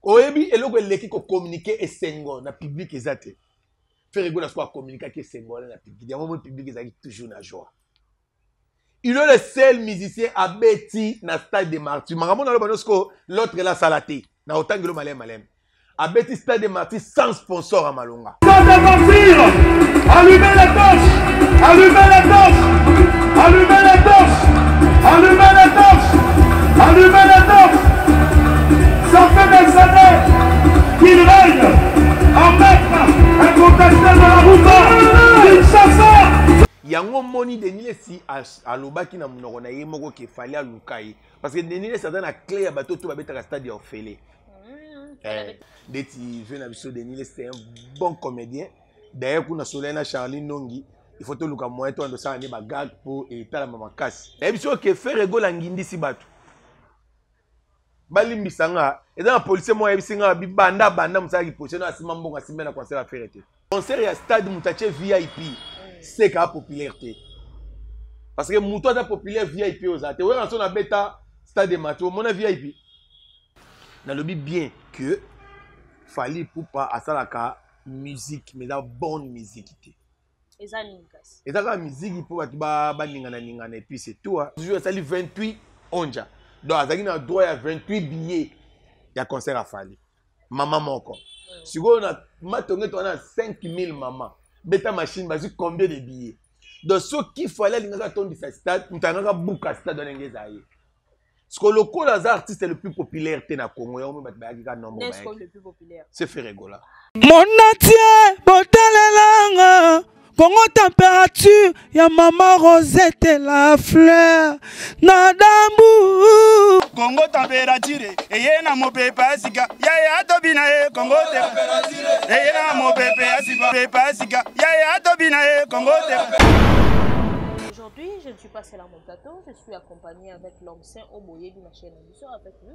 Oyebi eloko eleki kocommuniquer esengo na public eza te. Ferre Gola sikoyo acommuniquaki esengo wana na public, yango moi public ezalaki toujours na joie. Il est le seul musicien abeti na stade de Martyrs. Makambo naloba no sikoyo l'autre là asala te na otangelo maleme maleme, abeti stade de Martyrs sans sponsor ya malonga. Stade de Martyrs, allumez les torches, allumez les torches, allumez les torches, allumez les torches, allumez les torches. Ça fait des années qu'il règne en maître incontesté de la rumba, Kinshasa. Yango moni Denis Lessi alobaki na monoko na ye moko ke Fally aluka ye, parce que Denis Lessi aza na clé ya bato to babetaka stade ya ofele. Ndeti ve na biso Denis Lessi, c'est un bon comédien. D'ailleurs kuna Soleil na Charlie Nongi, il faut toluka moyen to andosala nde bagag mpo etalama makasi. Nayebi soki ke Ferre Gola angindisi bato, balimbisa nga, eza na policier moko ayebisi nga bibanda banda mosalaki policier no asima mbongo asimbe na concert ya Ferre te. Concert ya stade moto atie VIP seka a populaire te, parce que moto aza populaire VIP oza te. Oyaka so na beta stade de Mathieu omona VIP. Nalobi bien que Fally Ipupa asalaka musique, mais eza bonne musique te. Eza nini kasi? Eza kaka musique mpo bato baningana ningana et puis c'est tout. Toujours asali 28 onja, donc azalaki na droit ya 28 billets ya concert ya Fally. Mama moko sikoyo na matonge to wana 5000 mama beta machine bazwi combien de billets? Donc soki Fally alingaka atondisa stade, moto alingaka buka stade wana ndenge eza ye. Sikoyo lokola aza artiste le plus populaire te na Congo, yango bato bayaki kaka nombre bayaki. C'est Ferre Gola. Monatie botalelanga Congo température ya mama Rosette la fleur na dambu. Congo température eye na mopepe ya sika yaya atobina ye. Congo température eye na mopepe ya sika pepe ya sika yaya atobina ye. Congo. Aujourd'hui, je ne suis pas seule à mon plateau, je suis accompagnée avec l'homme saint Oboyebi, ma chaîne émission avec lui.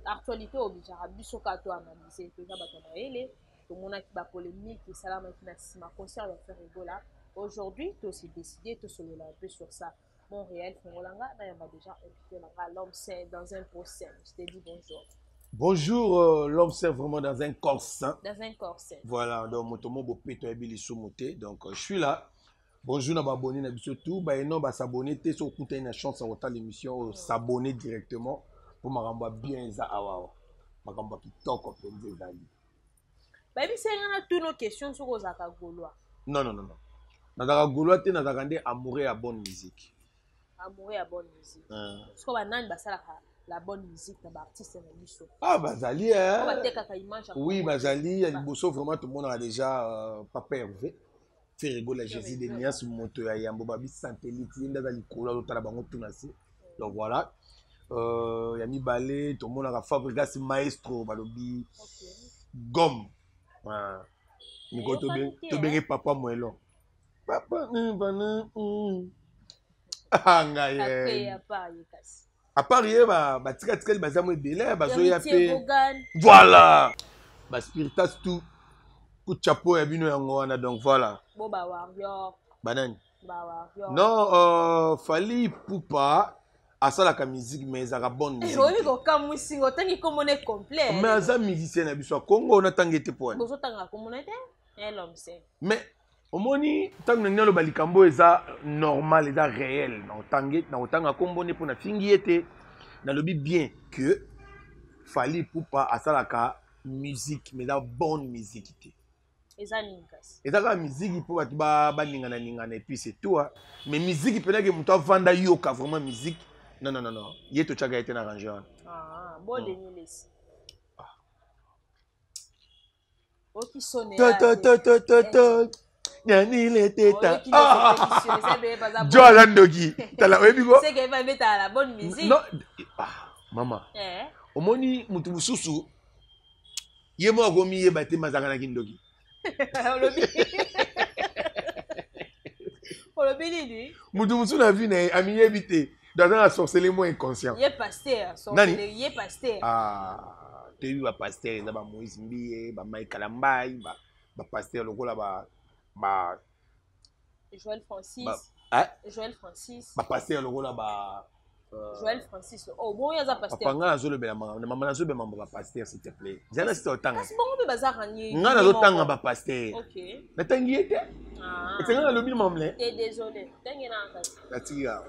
Actualité obligera biso ka to analyser toza bato ya mayele, tomonaki ba polémique esalamaki na nsima concert ya Ferre Gola. Aujourd'hui, tosi décidé tosolola un peu sur ça. Montréal fongolanga nayamba déjà invité nanga, l'homme saint dans un pot saint. Je te dis bonjour. Bonjour, l'homme saint vraiment dans un corps saint. Dans un corps saint. Voilà, donc moto mo bopeto yebi lisumu te. Donc je suis là. Bonjour na babonné na biso tout, ba eno ba s'abonner te so okuta na chance ya kotala émission oyo, s'abonner directement po makambo ya bien eza awa. Makambo ya kitoko mpenza ezali. Bayebisi nga na tuno question soki ozalaka gaulois. Non, non, non, non. Nazalaka gaulois te, nazalaka nde amoureux ya bonne musique. Amoureux ya bonne musique. Sikoyo banani basalaka la bonne musique na baartiste na biso? Ah, bazali eh. Batekaka image ya Oui, bazali ya liboso vraiment tomonaka déjà Papa Hervé. Ferre Gola, Jésus de Nias, moto ya yambo babi satellite ye nde aza likolo azotala bango tuna se. Donc voilà. Ya mibale tomonaka Fabregas maestro balobi gomme. Miko tobenge papa Mwelo. Papa ah ngai. À part ye batikatikali baza mo ebele bazoya mpe voilà ba spiritas tout coup de chapeau ya bino yango wana. Donc voilà. Bo ba warrior. Banani? Ba warrior. Non, Fally Ipupa asalaka musique mais ezalaka bonne musique. Oyebi kokamwisinga otangi kombo ne complet. Mais aza musicien na biso ya Congo, natanga ete po wana. Bozotanga kombo ne te? L'homme saint. Mais omoni ntango na ngai aloba likambo eza normal, eza réel, na otanga kombo ne mpo nafingi ye te. Nalobi bien que Fally Ipupa asalaka musique mais eza bonne musique te. Eza nini kasi? Eza kaka musique mpo bato baningana ningana et puis c'est tout. Mais musique mpenaki moto avanda yoka vraiment musique, non, non, non, non, ye totyaka ye te na range wana. Ah, bon. Denis Lessi. Nyanile teta jo aza ndoki, tala oyebi ko non. Ah, mama, omoni motu mosusu ye moko akomiyeba te mazalaka na kindoki. Olobi nini? Motu mosusu na vie na ye amiyebi te, donc aza na sorcellerie mo inconscient. Ye pasteur? Nani? Ye pasteur? Ah, toyebi bapasteur eza bamoïse Mbiye, bamike Kalambai, bapasteur lokola ba Joël Francis. Ba, Joël Francis. Bapasteur lokola ba Joël Francis. Oh, bon, yaza pasteur. Papa nga nazolobela makambo mama nazolobela mambo ba pasteur s'il te plaît. Zana sita otanga. Kasi bongo mpe baza ranye. Nga nazotanga ba pasteur. OK. Natangi ye te. Ah. Ete nga nalobi mamle. Te désolé. Tangi na kasi. Natiki awa.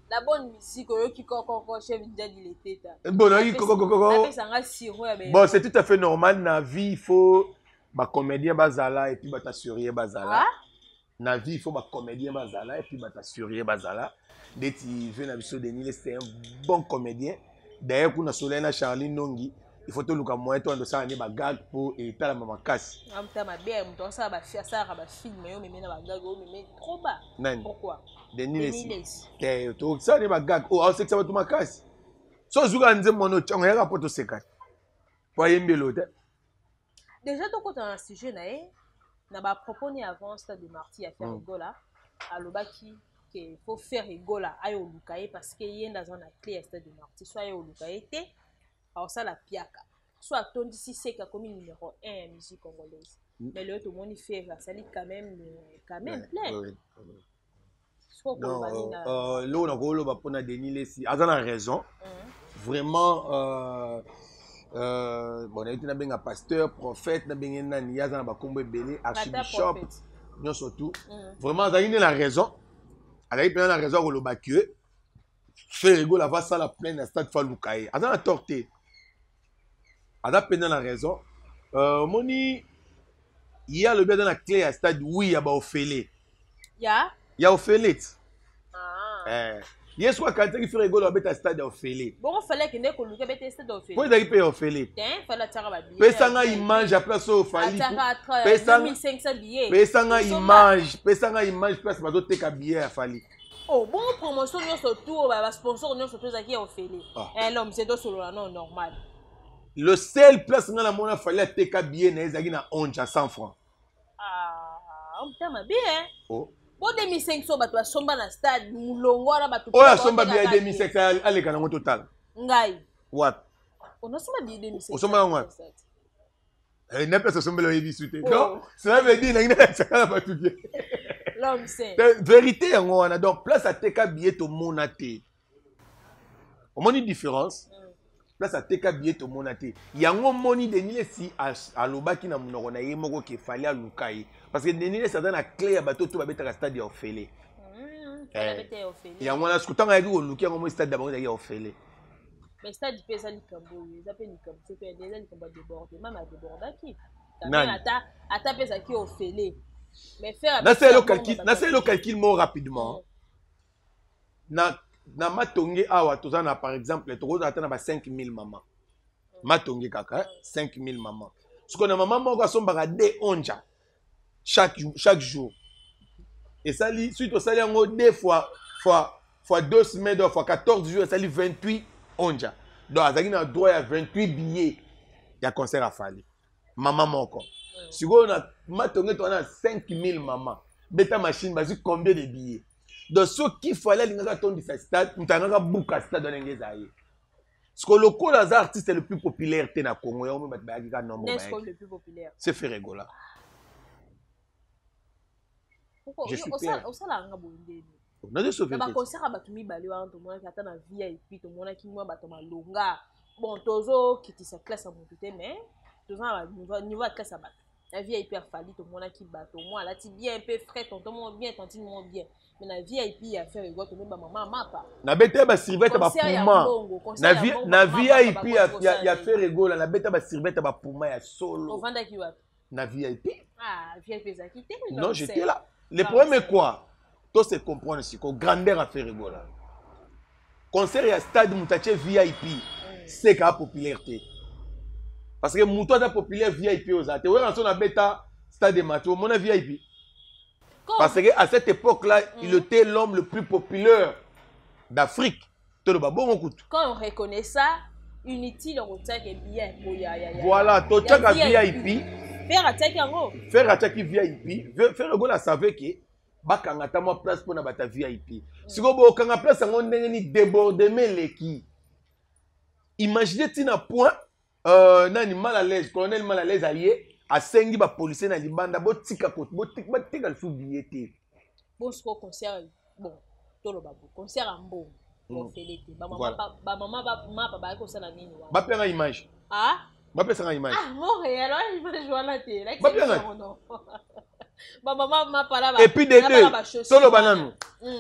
La bonne musique oyoki kokoko chef Djadi le teta. Bon, nayoki kokokoko. Napesa nga sirop ya Bon, c'est tout à fait normal na vie, il faut ba comédien bazala et puis ba tassurie bazala. Ah? Na vie, il faut ba comédien bazala et puis ba tassurie bazala. Ndeti vieux na biso Denis, c'est un bon comédien. D'ailleurs, kuna soleil na Charlie Nongi, il faut toluka moyen to andosala ne ba gag po etalama makasi. Amuta mabe moto asala ba asalaka ba film yo meme na ba gag oyo meme trop bas. Nani? Pourquoi? Denis Lessi. Te tosala ne ba gag oyo aosekisa bato makasi. So ozuka nzembo wana otyango yaka po toseka. Po ayembi elo te. Déjà tokota na sujet na ye na ba propos ni avant stade de martyr ya Ferre Gola alobaki que faut Ferre Gola ayo oluka ye parce que ye nde aza na clé ya stade de martyr so aye oluka ye te aosala piaka so atondisi seke akomi numéro 1 ya musique congolaise. Mais lelo tomoni Ferre asali quand même plein. Non, eloko na koloba mpona Denis Lessi aza na raison. Vraiment bon, nayebi te nabenga pasteur, prophète, nabenge nani, ye aza na bakombo ebele, archibishop nyonso tout. Vraiment azalaki nde na raison, azalaki mpenza na raison ya koloba ke Ferre Gola va sala plein na stade, faluka ye aza na tort te, aza mpenza na raison. Omoni ye alobi aza na clé ya stade, oui, ya baofele. Ya? Ya ofele ti. Ah. Ye soki akanisaki Ferre Gola abeta stade ya ofele. Bongo Fally akende koluka bete stade ya ofele. Po ezalaki mpe ya ofele. Te, Fally atiaka ba billets. Pesanga image ya place oyo Fally. Atiaka 2500 billets. Pesanga image, pesanga image place bazoteka billet ya Fally. Oh, bongo promotion nyonso tout ba sponsor nyonso tout ezalaki ya ofele. Ah. Eh, l'homme c'est tosolola non normal. Le seul place nga namona Fally ateka billet na ye ezalaki na Onja 100 francs. Ah, omta mabe hein. Oh. Bo 2500 bato basomba na stade mulongo wana bato oyo asomba billet ya 2500 aleka nango total. Ngai. Wapi? Onosomba billet 2500. Osomba yango wapi? Na place osombela oyebi su te. Donc cela veut dire nangi nalakisaka na bato bien. L'homme c'est. Vérité yango wana, donc place ateka billet tomona te. Omoni différence? Place ateka billet tomona te. Yango moni Denis Lessi alobaki na monoko na ye moko ke Fally aluka ye. Parce que Denis Lessi aza na clé ya bato to babetaka stade ya ofele. Yango wana soki ntango ayaki koluki yango moi stade ya bango ezalaki ya ofele. Mais stade mpe eza likambo oyo eza mpe likambo soki eza likambo ya débordement, mais adébordaki Nani? Ata mpe ezalaki ofele. Mais faire Nasala elo calcul moko rapidement. Na Matonge awa toza na par exemple tokozala ata na ba 5000 mama. Matonge kaka 5000 mama. Sikoyo na mama moko asombaka 2 onja chaque jour. Esali suite osali yango 2 fois fois fois 2 semaines, donc fois 14 jours esali 28 onja. Donc azalaki na droit ya 28 billets ya concert ya Fally. Mama moko. Sikoyo na Matonge toza na 5000 mama. Beta machine bazwi combien de billets? Donc soki Fally alingaka atondisa stade, moto alingaka buka stade wana ndenge eza ye. Sikoyo lokola aza artiste le plus populaire te na Congo, yango bato bayaki kaka nombre bayaki. Le plus populaire. C'est Ferre Gola. Pourquoi? Je suis clair. Osala nga boye ndeni. Nazo sauver. Na ba concert ya bato mibale wana tomonaki ata na VIP, tomonaki mwa bato malonga. Bon, tozokitisa classe ya motu te, mais toza na niveau ya classe ya bato. Na VIP ya Fally tomonaki bato mwa alati bien mpe frais, tonton moko bien, tantine moko bien. Mais na VIP ya Ferre Gola tomoni ba mama mapa. Na beta ba serviette ba Concert ya Puma. mbongo, concert Na ya mbongo, na mama VIP mapa ya bakosala. Ferre Gola na beta ba serviette ba Puma ya solo. Ovandaki wapi? Na VIP. Ah, VIP ezalaki te. Non, j'étais là. Le problème est quoi? Tout se comprendre siko grandeur à Ferre Gola. Concert ya stade mutache VIP, c'est ka popularité. Parce que muto aza populaire VIP aux athées. Ouais, on a beta stade de match, mon VIP. Parce que à cette époque-là, il était l'homme le plus populaire d'Afrique. Tout le bon coup. Quand on reconnaît ça, inutile on retient que bien. Voilà, to tchaka VIP. Ferre ataki yango. Ferre ataki VIP. Ferre Gola savait que bakanga ta mwa place pona bata VIP. Siko bo kanga place yango ndenge ni débordement leki. Imaginez tina point nani mal à l'aise, colonel mal à l'aise aye asengi ba policier na libanda botika ko botika batika le sous billet te. Bon siko concert bon tolo ba concert en bon. Ofele te. Bamama mapa bayaki kosala nini wana? Bapesa image. Ah, bapesanga image. Ah, Montréal wana image wana te. Bapesanga bamama mapa na et puis de deux, toloba nanu,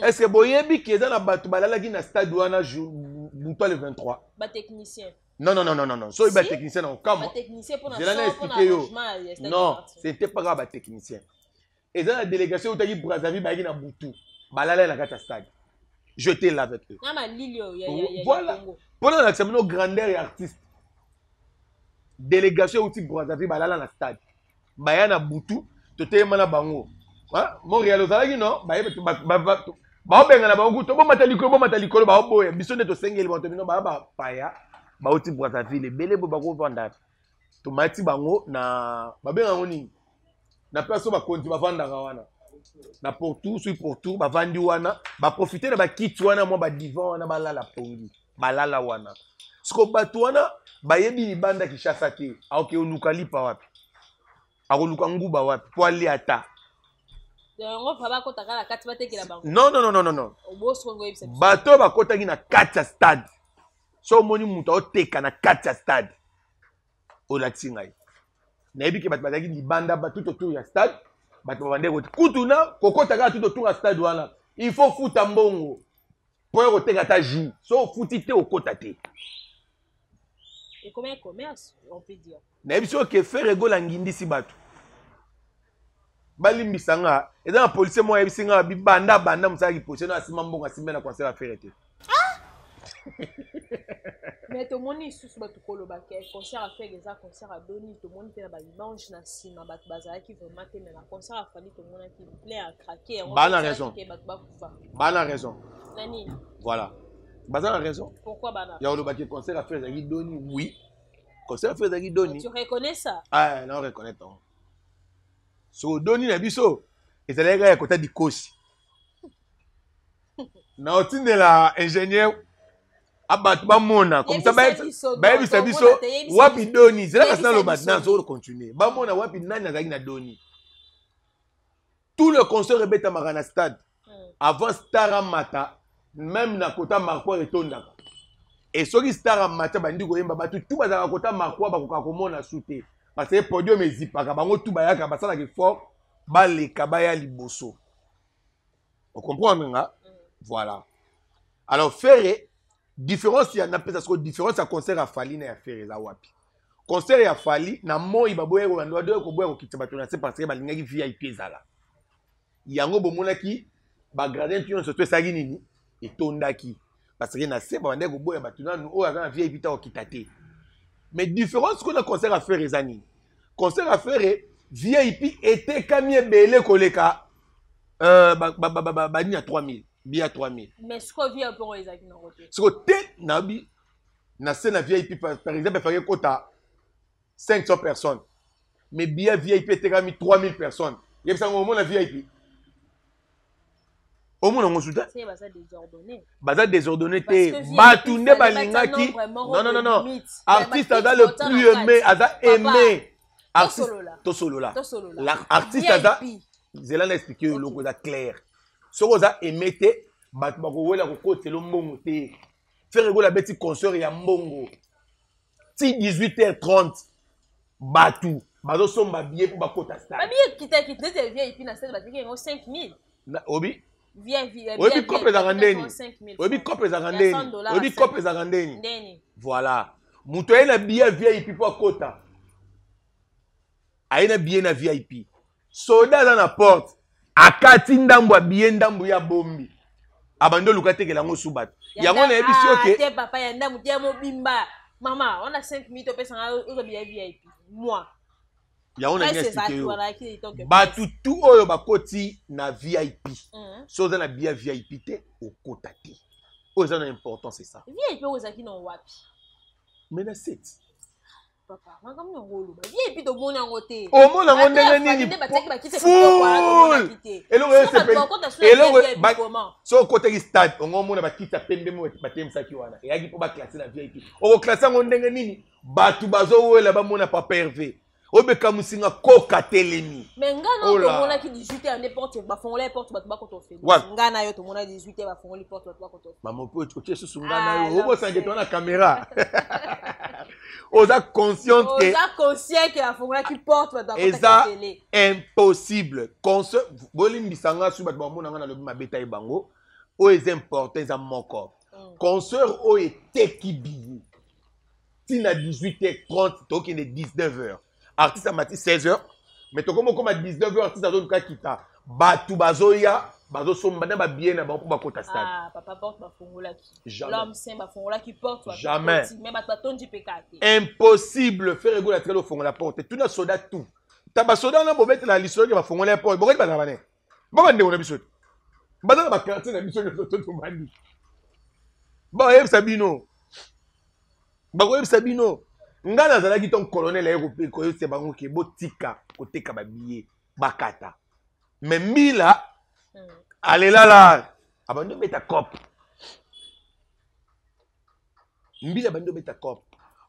est ce que boyebi ke eza na bato balalaki na stade wana butu le 23? Batechnicien. Non, non, non, non, non, non. Soki batechnicien na okamwa, zela na expliquer yo. Non, c'était pas kaka batechnicien. Eza na délégation eutaki Brazzaville, bayaki na butu, balalaki na kati ya stade. J'étais là avec eux. Voilà, mpona nalakisa bino grandeur ya artiste. Délégation euti Brazzaville, balala na stade, baya na butu, totelema na bango. Montréal ozalaki no, baobengana bango kutu: bomata likolo, bomata likolo. Baoboya. Biso nde tosengeli bango, bino baya bapaya bauti Brazzaville ebele boye, bakovanda. Tomati bango na, babenga yango nini, na place oyo bakonzi bavandaka wana na pourtour, soki pourtour bavandi wana, baprofite na bakiti wana, mwa badivan wana, balala pongi, balala wana. Siko bato wana bayebi libanda Kinshasa te. Aoke oluka lipa wapi? Akoluka nguba wapi po alia ata? Non, non, non, non, non. Bato oyo bakotaki na kati ya stade, so omoni moto aoteka na kati ya stade, olakisi ngai. Nayebi ke bato bazalaki libanda, tout autour ya stade, bato babandeki koti kutu na kokota kaka tout autour ya stade wana. Il faut futa mbongo mpo ya koteka ata jus. So ofuti te, okota te. Ekomi commerce, on peut dire. Nayebi soki ke Ferre Gola ngindisi bato, balimbisa nga. Eza na policier moko ayebisi nga bibanda banda mosalaki policier no, asima mbongo, asimbe na concert ya Ferre te. Mais tomoni lisusu bato koloba ke concert ya Ferre eza concert ya doni. Tomoni mpe na baimage na nsima, bato bazalaki vraiment te. Mais na concert ya Fally, tomonaki plein à craquer. Yango Bana raison. Bato bakufa. Bana raison. Na nini? Voilà, baza na raison. Pourquoi bana? Ya olobaki concert ya Ferre ezalaki doni. Oui, concert ya Ferre ezalaki doni. Tu reconnais ça? Ah, na reconnaître yango. So doni na biso ezalaki kaka ya kota dikosi na otindela ingénieur, abato bamona comme ça, bayebisa biso wapi doni. Zela kasi naloba, nazo continue. Bamona wapi nani azalaki na doni. Tout le concert ebetamaka na stade avant star amata. Même na kota marquoir etondaka. E soki star amata, bandi koyemba, bato tu bazalaka kota marquoir bakokaka komona su te, parce que podium ezipaka bango. Tu bayaka, basalaka effort, baleka, baya liboso. Ocomprendre nga? Voilà. Alors Ferre, différence ya, napesa siko différence ya concert ya Fally na ya Ferre eza wapi? Concert ya Fally, na moi baboya, badoya koboya kokitisa bato na se, parce que balingaki VIP ezala. Yango bomonaki bagradin nyonso to esalaki nini, etondaki, parce que na se babandaki koboya bato nanu oyo aza na VIP ta kokita te. Mais différence kuna, concert ya Ferre eza nini? Concert ya Ferre, VIP etekami ebele koleka banini ya 3000, biya 3000. Mais sikoyo VIP oyo ezalaki nango te? Siko te, nayebi na se na VIP, par exemple, efaki ekota 500 personnes, mais biya VIP etekami 3000 personnes. Yebisango, omona VIP, omona yango suta. Baza désordonné te, bato nde balingaki. Non, non, non, non, artiste aza le plus aimé, aza aimé. Artiste, tosolola, artiste aza, nzela na expliquer oyo, eloko eza clair. Soki oza aimé te, bato bakowela kokotela mbongo te. Ferre Gola abeti concert ya mbongo ti 18h30, bato bazosomba billet mpo bakota stade. Babillet kitaki neti VIP na stade, batiki yango 5000. Obi oyebi cope ezalaka ndeni, oyebi cope ezalaka ndeni, oyebi cope ezalaka ndeni. Voilà, moto aye na billet VIP mpo akota, aye na billet na VIP, soda aza na porte, akati ndambo ya billet, ndambo ya bombi, abandi oluka atekela yango su bato. Yango nayebi si oke. Te papa, ya ndambo te, ya mobimba. Mama wana 5000, topesanga ozwa billet VIP moi. Yango na expliquer yo, bato tu oyo bakoti na VIP, so oza na billet VIP te, okota te. Oyo eza na importance, c'est ça. VIP oyo ezalaki na wapi? Mais na 7. Papa, makambo yango oloba, VIP tomoni yango te. Omona yango ndenge nini? Full eloko eloko. So okotaki stade, ongo omona bakiti ya pembe mo batemisaki wana, eyaki mpo baclasser na VIP. Okoclasser yango ndenge nini? Bato bazowela bamona papa Hervé. Oyo bekamusi nga koka telemi. Mais nga na tomonaki 18 heures nde porte bafongola porte bato bakota ofeli. Nga na yo tomonaki 18 heures bafongoli porte bato bakota ofeli. Mama mpe otie susu nga na yo obosana ke toza na caméra. Oza consciente ke oza conscient ke bafongolaki porte bato bakota eza impossible. Conscient bolimbisa nga soki bato bamona nga nalobi mabe taye bango. Oyo eza important eza moko. Concert oyo eteki billet tina 18h30 tokende 19h, artiste amati 16h, mais tokomi okoma 19h, artiste azoluka kita, bato bazoya bazosomba na babillet na bango mpo bakota stade. Ah, papa, porte bafongolaki. Jamais. L'homme saint, bafongolaki porte. Jamais. Mais bato batondi mpe kaka te. Impossible. Ferre Gola atikali ofongola porte tuna soda tout ta basoda wana bobetela lisolo ke bafongola porte bokoti bazala bane ba bandeko na biso te, baza na baquartier na biso nyonso to tobandi, bakoyebisa bino, bakoyebisa bino. Ngai nazalaki ntongo colonel aye koyebisa bango ke botika koteka babillet, bakata. Mais mbila alelala, abandi obeta cope. Mbila abandi obeta cope.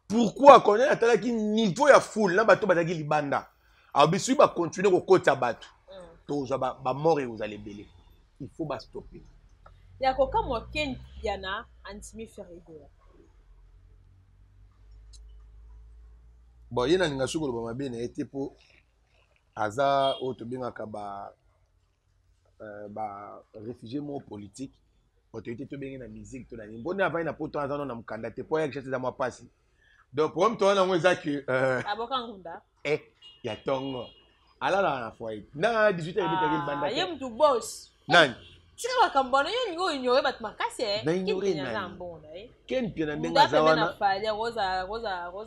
Pourquoi? Colonel atalaki niveau ya foule na bato bazalaki libanda, alobi soki bacontinue kokotisa bato, tozwa bamort, ekozala ebele, il faut bastopper. Ya kokamwa, Ken Piana andimi Ferre Gola. Bon, ye nalinga soki koloba mabe na ye te, mpo aza oyo tobengaka ba réfugié moko politique. Autorité tobenge na musique to na nini, mpo nde avandi na poto, aza no na mokanda te, mpo ya Kinshasa eza mwa mpasi. Donc problème toza nango eza ke aboka ngunda. Eh, ya ntongo alalaka na foyer na 18 heures ebetaki libanda. Ye mutu boss. Nani? Tika makambo wana, yo olingi oignore bato makasi. Na ignore nani? Ken Pia na ndenge aza wana.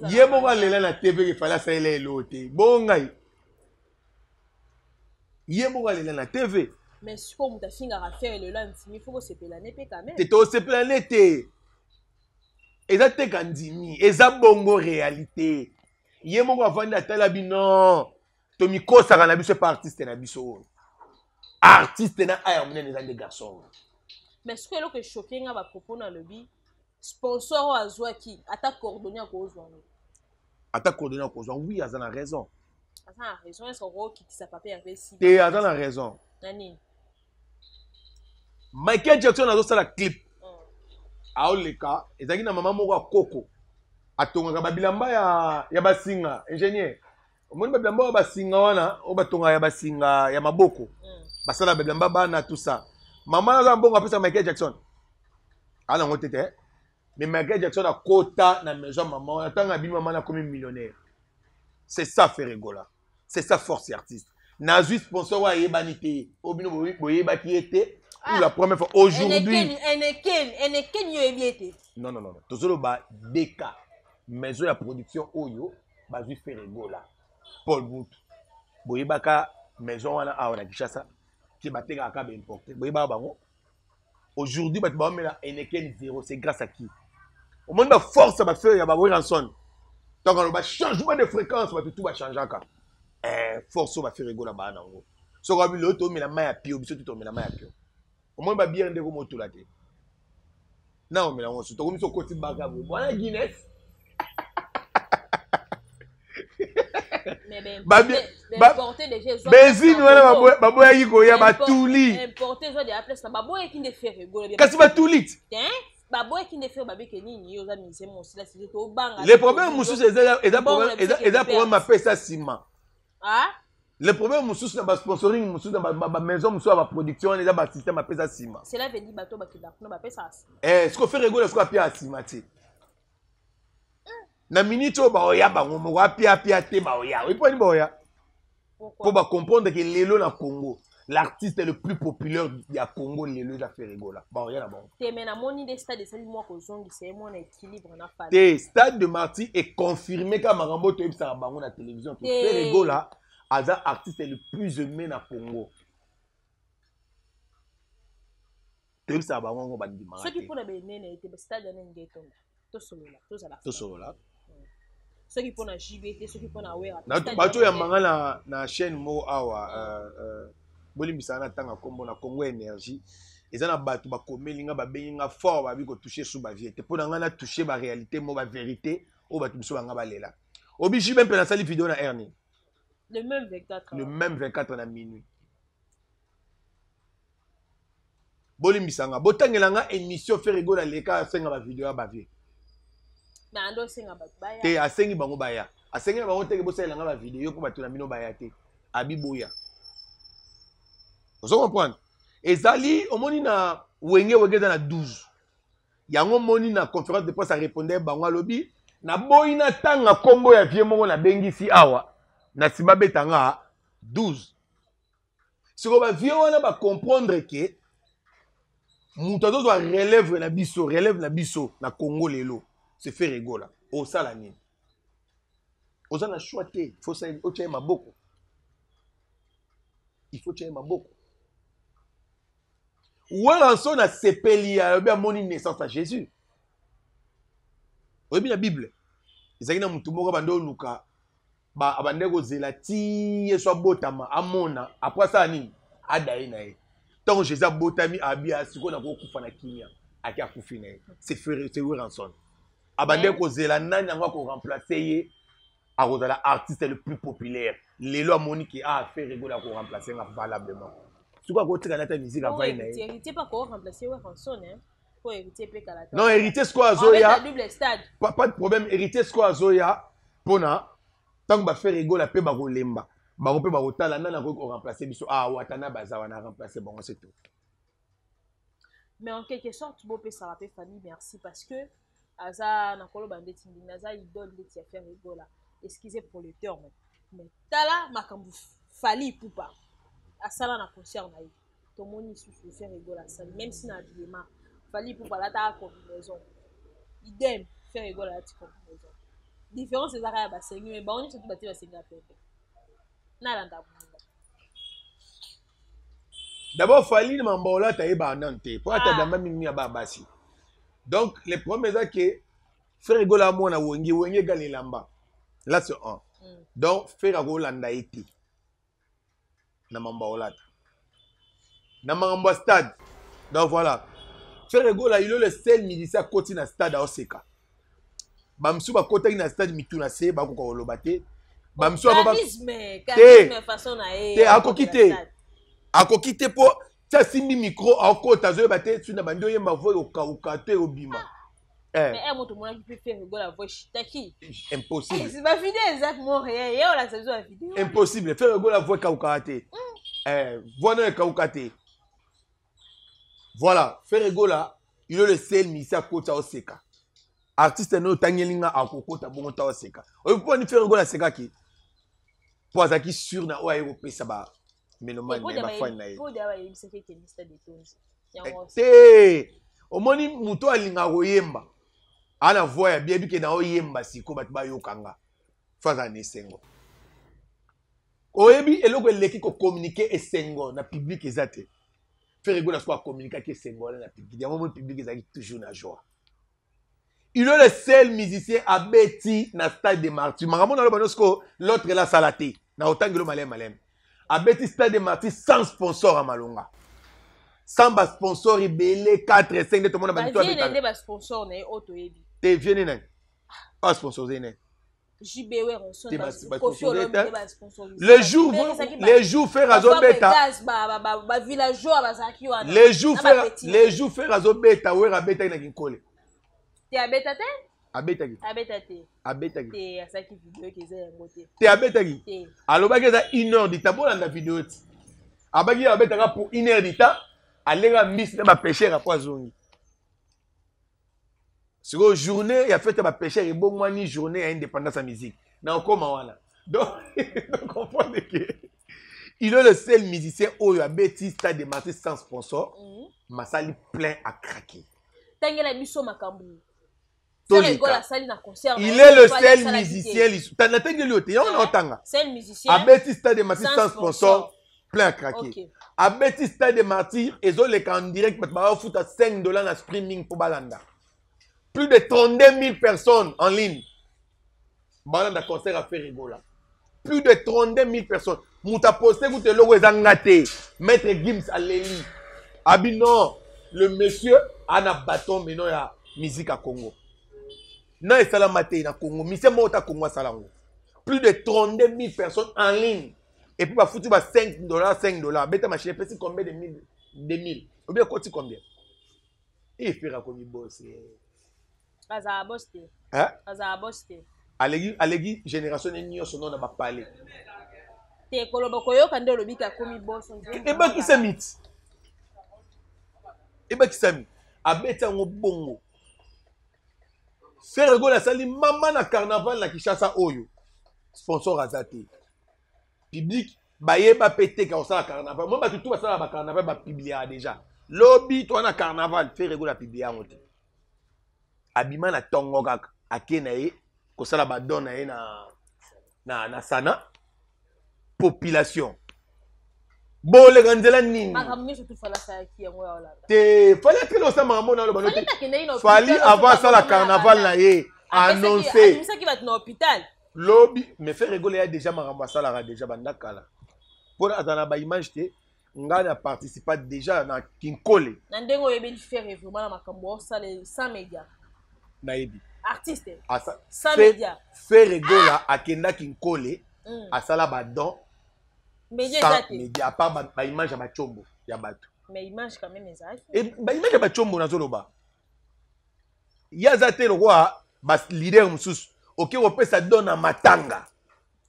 Ye moko alela na TV ke Fally asalela elo te. Bongo ngai, ye moko alela na TV. Mais sikoyo moto afingaka Ferre lelo andimi, faut kosepela ne mpe quand même. Te, tosepela ne te, eza te ka ndimi, eza bongo réalité. Ye moko avandi atala bino, tomikosaka na biso epa artiste na biso oyo, artiste na aya monene eza nde garçon oyo. Mais sikoyo eloko echoquer nga, bapropos na alobi sponsor oyo azwaki, ata coordonné akozwa ngo. Ata coordonné akozwa, oui, aza na raison. Aza na raison? Est-ce okokitisa papa Hervé si? Te, aza na raison. Na nini? Michael Jackson azosala clip, aoleka, ezalaki na mama moko ya koko atongaka babilamba ya basinga, ingénieur. Omoni babilamba oyo basinga wana, oyo batongaka ya basinga ya maboko, basala babilamba bana, tout ça. Mama aza na mbongo apesa Michael Jackson aza nango te te, mais Michael Jackson akota na maison ya mama wana, ntango abimi, mama nakomi millionnaire. C'est ça Ferre Gola, c'est ça force artiste. Nazwi sponsor oyo ayebani te, oyo bino boyebaki ye te pour la première fois aujourd'hui. Eneken yo oyebi ete. Non, non, non, tozoloba DK, maison ya production oyo bazwi Ferre Gola. Paul Butu, boyebaka maison wana awa na Kinshasa ke batekaka kaka baimporte, boyebaka bango. Aujourd'hui bato baomela Heineken zéro, c'est grâce à qui? Omoni baforce ya bafeu ya baWerrason, donc aloba changement de fréquence, bato tu bachangeaka. Force oyo baFerre Gola baa nango, soki abi lelo tomela mai ya pio, biso tu tomela mai ya pio. Omoni babiere ndeko motola te na omela yango, so tokomi so okoti baka boye bwana Guinness. Benzine wana baboyaki koya, batuli. Kasi batuli ti. Le problème mosusu eza problème apesa nsima. Le problème mosusu na basponsoring mosusu, na bamaison mosusu ya baproduction wana, eza basystème apesa nsima. Siko Ferre Gola siko apia nsima te na minute oyo, baoya bango moko apiapia te, baoya oyiponi, baoya mpo bacomprendre ke lelo na Congo, l'artiste le plus populaire ya Congo lelo eza Ferre Gola, baoya na bango. Te, mais namoni nde stade esali mwa kozongisa ye mwana équilibre na Fally. Te, stade de Martyr econfirme kaka makambo oyo toyebisaka bango na télévision ke Ferre Gola aza artiste le plus aimé na Congo. Toyebisaka bango yango, bandimaka. Soki mpona benene ete stade wana enge etonda, tosolola, tozala. Tosolola. Soki mpona JB te, soki mpona Wera. Bato oyambanga na chaîne moko awa, bolimbisaka na ntanga nkombo na Congo Énergie, eza na bato bakomeli nga, babengi nga fort, babi kotouche su bavie te, mpo na ngai natouche baréalité mo, bavérité oyo bato biso banga balela. Obi JB mpe nasali video na air nini. Le même 24. Le même 24 na minuit. Bolimbisa nga, botangela nga émission Ferre Gola leka asenga ba vidéo ya ba vie. Te asengi bango baya. Asengi bango te ke bosalela nga ba vidéo po bato na bino baya te. Abi boya. Ozo comprendre? Ezali omoni na Wenge, Wenge eza na 12. Yango omoni na conférence de presse a répondait bango, alobi naboyi natanga kombo ya vie moko nabengisi awa na nsima beta nga 12. Sikoyo ba vieux wana ba comprendre ke moto azozwa relève na biso, relève na biso na Congo lelo c'est Ferre Gola. Osala nini? Oza na choix te, faut otya ye maboko, il faut otya ye maboko. Werrason asepeli, alobi amoni naissance ya Jésus. Oyebi na Bible ezalaki na motu moko abandi oluka, abandaki kozela ti Yesu abotama amona, apres asala nini? Adaye na ye. Ntango Jésus abotami, abi sikoyo nakokufa na kimia, ake akufi na ye. C'est Werrason abandaki kozela nani yango akoremplace ye, akozala artiste le plus populaire. Lelo amoni ke ah, Ferre Gola akoremplace nga valablement. Sikoyo akotika nata musique avai na ye. Héritier pas koremplacer Werrason, hein? Po héritier pe kala. Non, héritier sikoyo azoya, pas de problème. Héritier sikoyo azoya mpona ntango ba Ferre Gola mpe bakolemba, bango mpe bakotala nani akoki koremplace biso. Ah, Watana baza wana, remplace bango, c'est tout. Mais en quelque sorte bopesaka mpe famille merci, parce que aza na koloba ndeti ndenge aza idole ndeti ya Ferre Gola, excusez pour le terme, mais tala makambo Fally Ipupa asala na concert na ye, tomoni lisusu Ferre Gola asali, même si na habillement Fally Ipupa alataka combinaison, idem Ferre Gola alati combinaison. Différence ezaka ya basengi, mais bango nyonso tu batie basengi ya pembe. Nalanda moninga. D'abord Fally na mambo olata ayebaka nanu te, po ata bilamba mingi ya bana basi. Donc le problème eza ke Ferre Gola amona Wenge, Wenge egala elamba là, c'est un. Donc Ferre akolanda ye te na mambo olata, na makambo ya stade. Donc voilà, Ferre Gola, il est le seul musicien akoti na stade aoseka. Bamisusu bakotaki na stade mitu na se, bakoka koloba te. Bamisusu te, akoki te, akoki te, mpo ti asimbi micro akota, azoyeba te soki na bandi oyemba, voix ekokauka to ekobima. Impossible, impossible. Ferre Gola voix ekaukaka te, voix nayo ekauka te. Voilà, Ferre Gola, il est le seul musicien akota oseka. Artiste no otangeli nga akokota bongo ta oseka. Oyo mpo ni Ferre Gola asekaki mpo azalaki sur na oyo aye kopesa ba mélomane na ye, bafani na ye te. Omoni moto alingaka koyemba, ana voix ya bien, bike na oyemba sikoyo bato bayoka nga, fo azala na esengo. Oyebi eloko eleki kocommuniquer esengo na public eza te. Ferre Gola sikoyo acommuniquaki esengo wana na public, yango moi public ezalaki toujours na joie. Il est le seul musicien abeti na stade de Martyr. Makambo naloba no sikoyo, l'autre la asala te na otangelo maleme maleme. Abeti stade de Martyr sans sponsor ya malonga, sans basponsor ebele 4 5 nde tomona. Bantu abetaka basponsor na ye oyo toyebi. Te, vie nde nani asponsorise nani? JB Werrason, Koffi Olomide ba sponsorisé. Les jours Ferre azobeta, ba villageois bazalaki wana. Les jours Ferre azobeta, Werra abetaki na Kinkole. Te, abeta te. Abetaki. Abeta te. Abetaki. Te, asalaki video ke eza yango te. Te, abetaki. Te. Alobaki eza une heure du temps, bolanda video ti. Abaki abetaka pour une heure du temps, alenga mbisi na bapêcheur, apo azongi. Sikoyo journée ya fête ya bapêcheur ebongwani journée ya indépendance ya musique na okoma wana. Donc comprendre que il est le seul musicien oyo abeti stade de Martyr sans sponsor. Masali plein à craquer. Tangela biso makambo. Toleka. Il est le seul musicien natangeli yo te, yango na otanga. Seul musicien. Abeti stade de Martyr sans sponsor, plein à craquer. Abeti stade de Martyr, ezoleka en direct, bato baofuta 5 $ na streaming mpo balanda. Plus de 32 000 personnes en ligne balanda concert ya Ferre Gola, plus de 32 000 personnes. Moto aposte kutu eloko eza nga te, Maître Gims aleli, abi non, le monsieur ana bâton meno ya musique ya Congo na esalama te na Congo. Mise moko ta Congo asala yango. Plus de 32 000 personnes en ligne. Et puis bafuti ba 5 dollars, 5 dollars, beta machine epesi combien de mille, 2000 obi ekoti combien? E Ferre akomi boss. Azala boss te. Hein? Azala boss te. Aleki, aleki génération ne nyonso no na bapale. Te, koloba koyoka nde olobi ke akomi boss. Ebakisami ti, ebakisami, abeti yango bongo. Ferre Gola asali mama na carnaval na Kinshasa oyo sponsor aza te, public bayeba mpe te ka kosala carnaval. Mo bato tu basalaka bacarnaval, bapubliaka déjà lobi to wana carnaval. Ferre Gola apublie yango te, abima na ntongo kaka, ake na ye kosala badon na ye na sana population boleka nzela nini. Makambo nyonso tu Fally asalaki yango ya olanda. Te, Fally atikali kosala makambo na oloba no Fally te. akendaki na Fally hôpital, avant asala carnaval na ye, annonce abimisaki bato na hôpital. Lobi. Mais Ferre Gola ya déjà makambo asalaka déjà banda kala, mpona azala na baimage te. Ngai na participa déjà na Kinkole. Na ndenge oyebeli Ferre vraiment na makambo osala sans média. Nayebi. Artiste Asa, sans média. Ferre Gola akenda Kinkole, asala badon média eza sans te. média, à part baimage ya bacombo ya bato. Mais image quand même ezalaki. Baimage ya bacombo, nazoloba ye aza te lokola baleader mosusu oke kopesa don na matanga.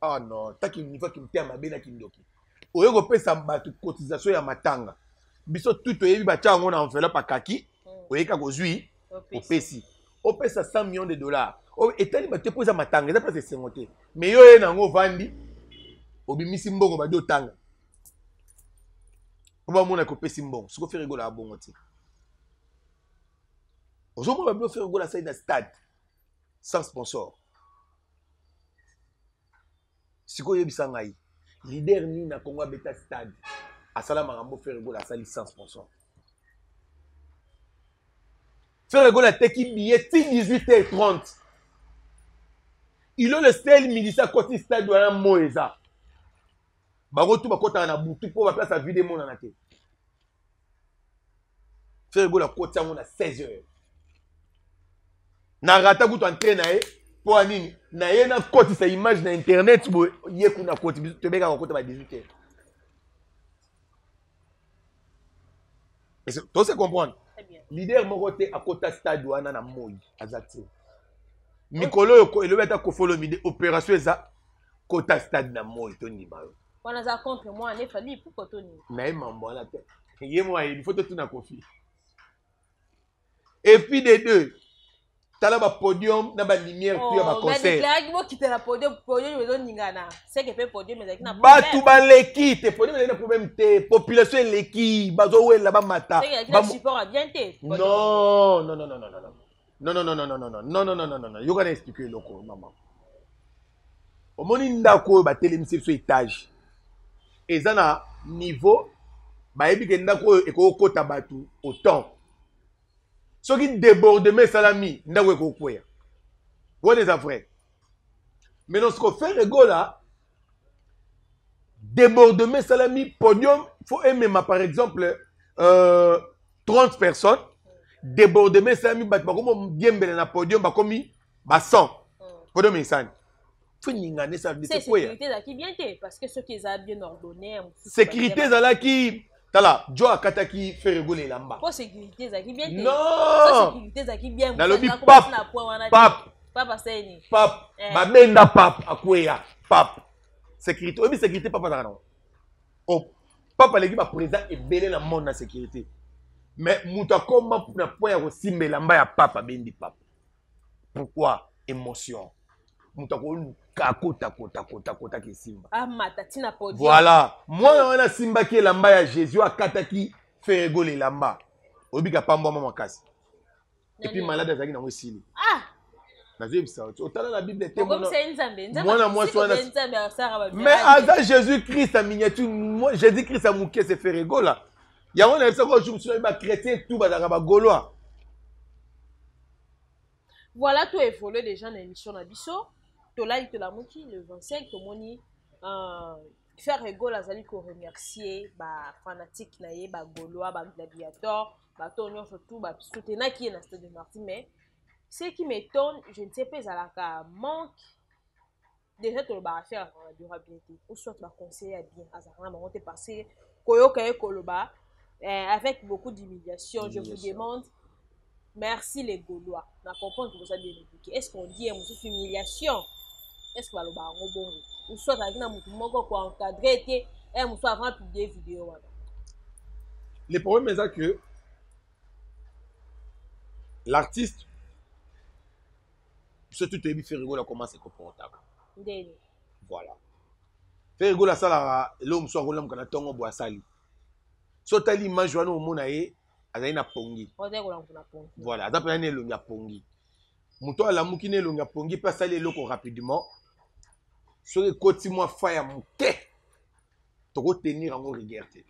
Ah non, taki niveau kimteya mabe na kindoki. Oye kopesa bato cotisation ya matanga, biso tu toyebi batya yango na enveloppe akaki. Oyeka kozwi. Opesi. Opesi, opesa 100 millions de dollars. Oyo etali bato te mpo eza matanga, eza place esengo te. Mais yo oye nango, ovandi, obimisi mbongo, badi otanga po bamonaka opesi mbongo. Soki Ferre Gola abongo te, ozomona babilo Ferre Gola asali na stade sans sponsor. Sikoyo oyebisa ngai leader nini na Congo abeta stade, asala makambo Ferre Gola asali sans sponsor? Ferre Gola ateki billet ti 18h30. Ilo le sel milisi akoti stade wana, mo eza bango tu bakɔtaka na butu mpo baplace ya vide emonana te. Ferre Gola akoti yango na 16 heures. Na rata kutu entrée na ye mpo ya nini? Na ye nakotisa image na internet boye, ye kuna koti, biso tobekaka kokota ba 18 heures. Est-ce que tose comprendre? Très bien. Leader moko te akota stade wana na moi aza te. Mikolo oyo elobi ata Koffi Olomide, opération eza kota stade na moi, tondima yo. Wana aza contre moi ne Fally pourquoi toni? Na ye mambo wana te, ye mo ayebi, faut totuna Koffi. Et puis de deux, tala bapodium na balumière tu ya baconcert. Badéclaraki bokita na podium, podium ezoningana, seke mpe podium ezalaki na Bato baleki te, podium ezalaki na problème te, population eleki, bazowela bamata. Seke ezalaki na support ya bien te. Non, non, non, non, non, non, non, non, non, non, non, non, non, non, non, non, non, non. Yoka na explique eloko, mama. Omoni ndako oyo batelemisi biso étage, eza na niveau bayebi ke ndako oyo ekokota bato autant. Soki débordement esalami, ndako ekokweya. Wana eza vrai. Maintenant siko Ferre Gola, débordement esalami, podium faut emema par exemple 30 personnes. Débordement esalami, bato bakomi diembele na podium, bakomi ba 100. Podium esani, faut ningana, esala Se ekweya. Sécurité ezalaki bien te, parce que soki eza bien ordonné mosusu Sécurité ezalaki, tala jo akataki Ferre Gola elamba. Po sécurité ezalaki bien te. Non. So sécurité ezalaki bien, Nalobi mosusu pape, na point wana te. Pape. Pape aseni. Pape. Eh. Babenda pape, akweya pape. Sécurité, oyebi sécurité pape azalaka nango. Oh, pape aleki baprésident ebele na monde na sécurité, mais moto akoma na point ya kosimba elamba ya pape, abendi pape. Pourquoi? Émotion. Moto akoluka akota kota kota kota kesimba. Amata ntina podium. Voilà, mwana wana asimbaki elamba ya Jésus, akataki Ferre Gola elamba, oyebi kapambwama makasi. Et puis malade azalaki nango esili. Ah. Nazoyebisa yo, otala na Bible te. Okomisa ye Nzambe. Nzambe Mwana mwasi wana Nzambe asalaka. Mais aza Jésus Christ ya miniature. Jésus Christ ya moke, se Ferre Gola. Yango nayebisaka oyo mosusu, nayebi bachrétien tout bazalaka bagaulois. Voilà, tout évolue déjà na émission na biso. Tolali, tolamuki le 25, tomoni Ferre Gola azali koremercier bafanatique na ye, bagaulois, bagladiator, bato nyonso tout basoutenaki ye na Stade de Martyr. Mais ce qui m'étonne, je ne sais pas, ezalaka manque Déjà tolobaka affaire azalaka na bureau ya bien te, ou soit baconseiller ya bien azalaka na bango te, parce que koyoka ye koloba avec beaucoup d'humiliation, je vous demande merci les Gaulois na comprendre que boza bien éduqué. Est ce qu'on dit ye mosusu humiliation? Est ce que balobaka yango bongo? Ou soit azalaki na motu moko koencadre te e mosusu avant publier vidéo wana? Le problème eza que l'artiste, surtout toyebi Ferre Gola comment se comportaka. Ndeni. Voilà, Ferre Gola asalaka eloko mosusu, akolamuka na ntongo boye, asali so otali image wana, omona ye azali na pongi. Voilà, aza mpena na elongi ya pongi. Moto alamuki na elongi ya pongi mpe asali eloko rapidement, soki ekoti mwa fa ya moke, tokotenir yango rigueur te.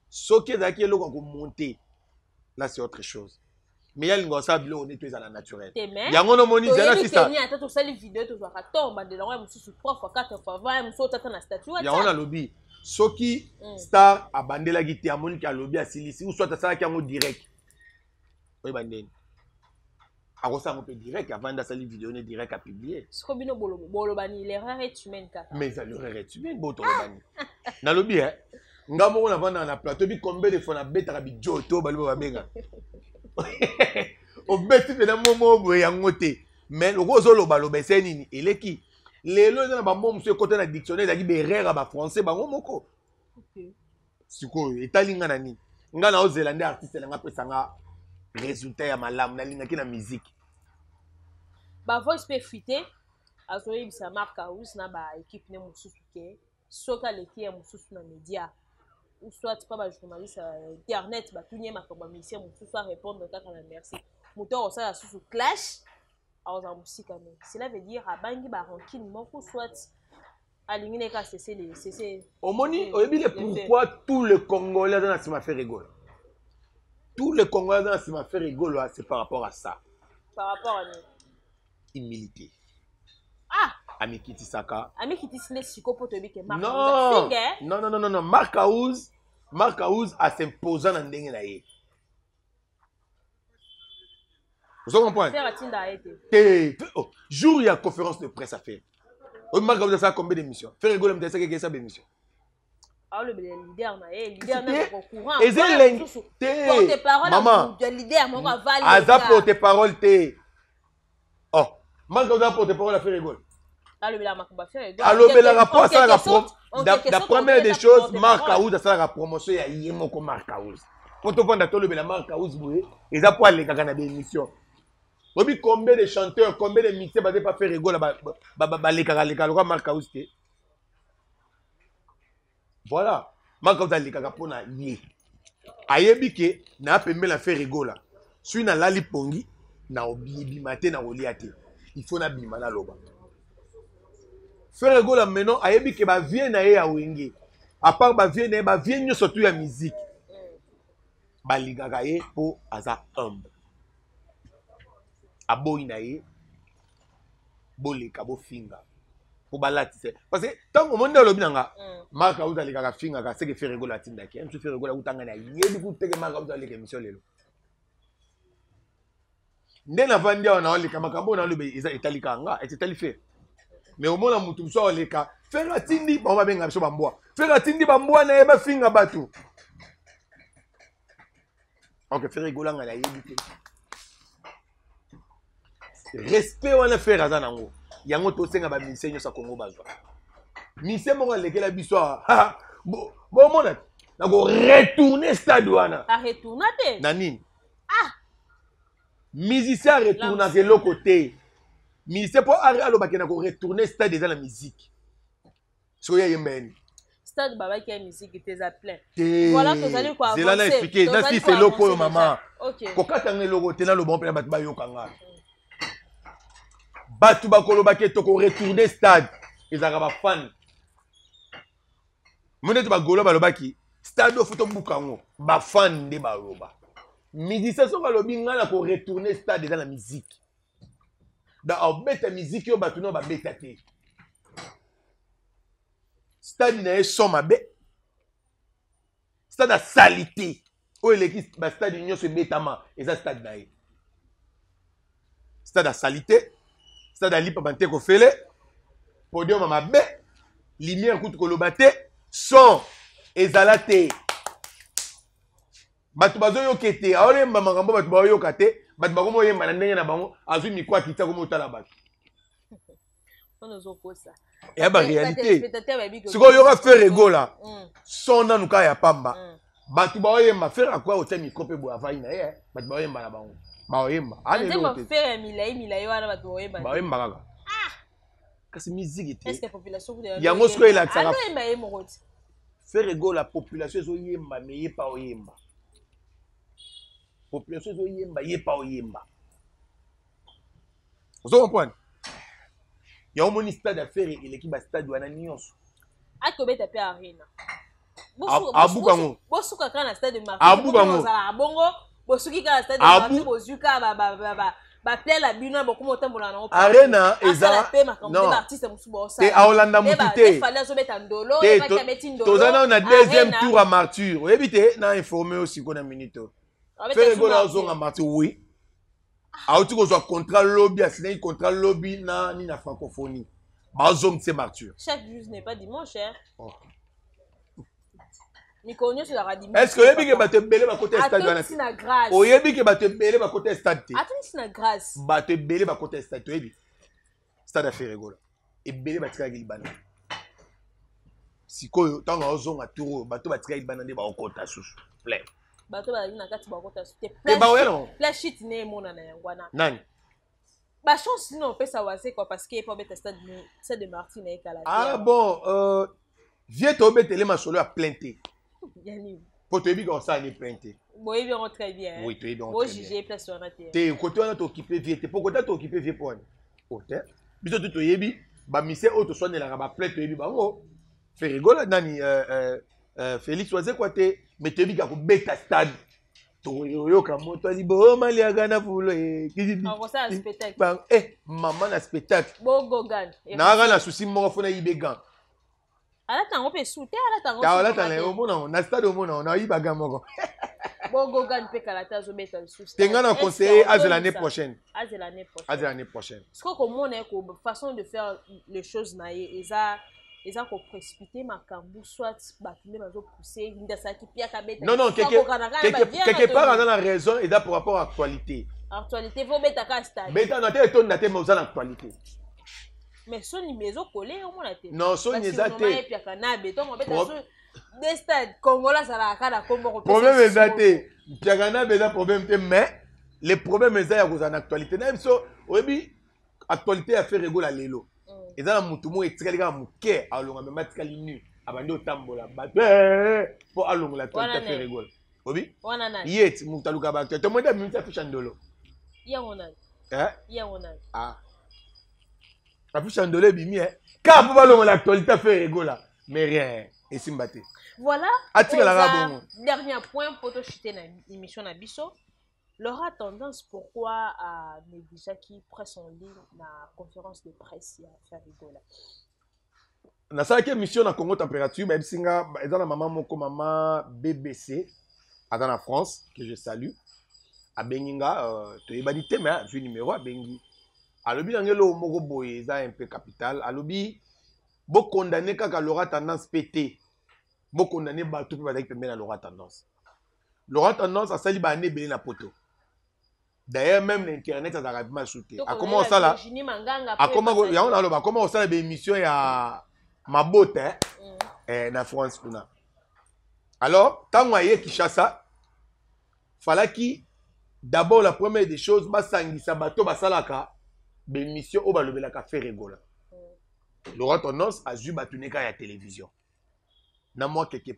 Soki ezalaki eloko ya komonte, là c'est autre chose, mais ya lingo asala biloko nde to ezala naturel. Yango nomoni zela sista ata tosali video, tozwaka temps bandela yango ya mosusu 3 fois, 4 fois 20 ya mosusu otata na statut. Yango nalobi, soki star abandelaki te, amoniki alobi asilisi, ou soit asalaki yango direct, oyeba ndeni akosala yango mpe direct, avandi asali video ne direct, apublie. Siko bino bolobani, l'erreur est humaine kaka. Mais eza l'erreur est humaine, bo tolobani. Nalobi e nga moko navandaka na plateau bi combien de fois nabetaka bijoto, baloba babenga obeti mpena momo boye yango te. Mais lokola ozolobaloba, esali nini eleki lelo, eza na bamo mosusu ekota na dictionnaire, ezalaki baerreur ya bafrançais bango moko. Sikoyo etali nga na nini? Nga na ozela nde artiste na nga apesa nga résultat ya malamu nalingaki na musique. Bavoice mpe fuite, azoyebisa Mark House na baéquipe ne mosusu ke soki aleki ye mosusu na média, ou soit pa bajournaliste ya internet batuni ye makambo ya musicien mosusu, arépondre kaka na merci. Moto akosala susu clash, akozala mosika. Ne cela veut dire abangi barancune moko, soit alingi ne kaka cesse le cesse. Omoni, oyebi le pourquoi tout le Congolais aza na nsima Ferre Gola? Tout le Congolais aza na nsima Ferre Gola, c'est par rapport à ça. Par rapport à nini? Humilité. Ah. Amikitisaka. Amikitisi nde siko mpo toyebi ke non, non, non, non, non, Mark House, Mark House as'imposa na ndenge na ye, ozo comprendre te? Oh, jour ya conférence de presse affaire oyo, Mark House asala combien d'émission? Ferre Gola moto asaki ekesa bémission. Aolobela leader na ye, leader na courant. Eza elengi te, mama. Leader moko avali. Aza porte parole te. Oh, Mark aza porte parole ya Ferre Gola? Alobelaka makambo ya Ferre. Alobelaka mpo asalaka, la première des choses, Mark House asalaka promotion ya ye moko. Mark House, mpo tovanda tolobela Mark House boye, eza mpo alekaka na baémission. Oyebi combien de chanteurs, combien de musiciens baza pa Ferre Gola balekaka leka lokola Mark House te? Voilà, Mark House alekaka mpo na ye, ayebi ke na pembeni na Ferre Gola, soki nalali pongi na obima te, na kolia te, il faut nabima naloba Ferre Gola. Maintenant ayebi ke bavie na ye ya Wenge, à part bavie na ye, bavie nyonso tu ya musique balingaka ye mpo aza humble. Aboyi na ye boleka bofinga mpo balatisa, parce que ntango omoni nde olobi na nga Mark House alekaka fingaka, seke Ferre Gola atindaki ye mosu. Ferre Gola kutanga na yebi kuteke Mark House aleka émission lelo nde navandi awa, naoleka makambo oyo naloba eza etali kaka nga, ete etali Ferre. Mais omona motu mosusu aoleka, Ferre atindi bango, babenga biso bambwa, Ferre atindi bambwa na ye bafinga bato. Ok, Ferre Gola nga nayebi te, respect wana Ferre aza nango, yango tosenga bamusicien nyonso ya Congo bazwa. Musicien moko alekela biso awa, bomona na koretourne stade wana. Aretourna te. Na nini? Ah. Musicien aretournaka eloko te. Musicien mpo alobaki na koretourne stade, eza na musique. Soki ayemba ye. Stade babaki ya musique te, eza plein. Voilà, tozali zela na explique, nasisa eloko oyo, mama. Kokatanga eloko te, naloba mpena bato bayoka nga. Bato bakolobaki tokoretourne stade, ezalaka bafan mo neti bagolo balobaki stade oyo fo tobuka yango, bafan nde baloba. Musicien soki alobi ngai na koretourne stade, eza na musique. Donc abeta musique oyo bato no babeta te, stade na ye son mabe, stade asali te oyo eleki bastade nyonso ebetama, eza stade na ye, stade asali te. Stade alipa banteko fele, podium ya mabe, lumière kutu koloba te, son ezala te, bato bazoyoka ete aoyemba makambo bato baoyoka te, bato bakomi oyemba na ndenge na bango, azwi mikro akiti akomi otala bato. Eya baréalité. Sikoyo oyoka Ferre Gola, son nanu kaka ya pamba, bato baoyemba, Ferre akoya kotia micro mpe boye avai na ye, bato baoyemba na bango, baoyemba baoyemba kaka, kasi miziki te. Yango sikoyo elakisaka Ferre Gola, population ezoyemba me ye pa oyemba, population ezoyemba, ye pa oyemba. Ozo comprendre? Yango omoni stade ya Ferre eleki bastade wana nyonso. Akobeta mpe Arena. Abuka yango. Bosuka kaka na Stade Abuka yango. Bongo bosuki kaka na Stade Martyrs, bozwi kaka baplan na bino, bokoma otambola nango. Arena eza non artiste mosusu. Te, aolanda mutu te. Fally azobeta ndolo. Toza nano na deuxième tour ya Martyr. Oyebi te, na informe yo sikoyo na minute oyo, Ferre Gola azonga Martyr. Oui, auti kozwa contrat lobi, asignaki contrat lobi na nini, na Francophonie, bazongisa Martyr. Chaque jour n'est pas dimanche, hein. Oh. Mikolo nyonso ezalaka dimanche. Est ce que oyebi ke bato ebele bakota stade wana? Oyebi ke bato ebele bakota stade te? Atondisi na grâce. Bato ebele bakota stade, toyebi stade ya Ferre Gola, ebele batikaki libanda. Sikoyo ntango aozonga tour oyo, bato batikaki libanda nde baokota susu plein. Bato bazalaki na kati bakota su te. Te, baoya nango. Place shit ne emonana yango wana. Nani? Bachance nini opesa Waze quoi, parce que epo abeta Stade de Martyrs na ye kala. Ah bon, vie tobetele masolo ya plein te. Ya nini? Mpo toyebi ka kosala ni plein te. Boyebi yango très bien. Oui, toyebi yango très bien. Bojuge place wana te. Te, kote wana tookipe vie te, po kote tookipe vie mpo wana o te, biso tu toyebi bamise oyo toswanelaka baplein, toyebi bango. Ferre Gola nani, Félix Wazekwa te, mais toyebi ka kobeta stade, toyoka moto aliboma liaka na fulo. Akosala spectacle. Eh, mama, na spectacle. Bogogan. Naaka na susi moko fo nayibe gan. Alata yango mpe su te, alata yango. Alata na ye, omona ngo na stade, omona ngo nayiba gan moko. Bogogan mpe kala te azobeta lisusu. Te, nga na conseiller azela année prochaine. Azela année prochaine. Azela année prochaine. Sikoyo komona ye ko façon de faire les choses na ye eza koprécipiter makambo, soit bato nde bazopousse nde asalaki piaka beta. Non, non, quelque part aza na raison, eza par rapport à actualité. Actualité, fo beta ka stade. Beta na te, etonda te, mais oza na actualité. Mais soni ezokole, omona te. Non, soni eza te. Epiaka na betongo beta so de stade Congolais azalaka kaka na kombo. Problème eza te, mpiaka na eza problème te, mais le problème eza ya kozala na actualité na biso. Oyebi actualité ya Ferre Gola lelo eza na motu moko etikali kaka moke, alonga mema atikali nu, abandi otambola bato mpo alongola actualité ya Ferre Gola. Obi ye ti moto aluka baactualité, omoni abimisi affiche ya ndolo. Yango nani? Yango nani? Ah, affiche ya ndolo ebimi kaka mpo balongola actualité ya Ferre Gola, mais rien esimba te. Voilà. Atikalaka bongo. Dernier point po tochute na émission na biso: Laura Tendance, pourquoi a négligeaki presse en ligne na conférence de presse ya Ferre Gola? Nasalaki émission na Congo Température, bayebisi nga eza na mama moko, mama BBC, aza na France, que je salue. Abengi nga, toyebani te, mais azwi numéro, abengi, alobi na ngai eloko moko boye eza un peu capital. Alobi bokondane kaka Laura Tendance mpe te, bokondane bato mpe bazalaki pembeni na Laura Tendance. Laura Tendance asali baane ebele na poto. D'ailleurs, même na internet azalaka bima su te. Akoma kosala, akoma yango naloba, akoma kosala baémission ya mabota na France kuna. Alors ntango aye Kinshasa, falaki d'abord, la première des choses, basangisa bato basalaka baémission oyo balobelaka Ferre Gola. Laurent Tendance azwi bato neka ya télévision na mwa keke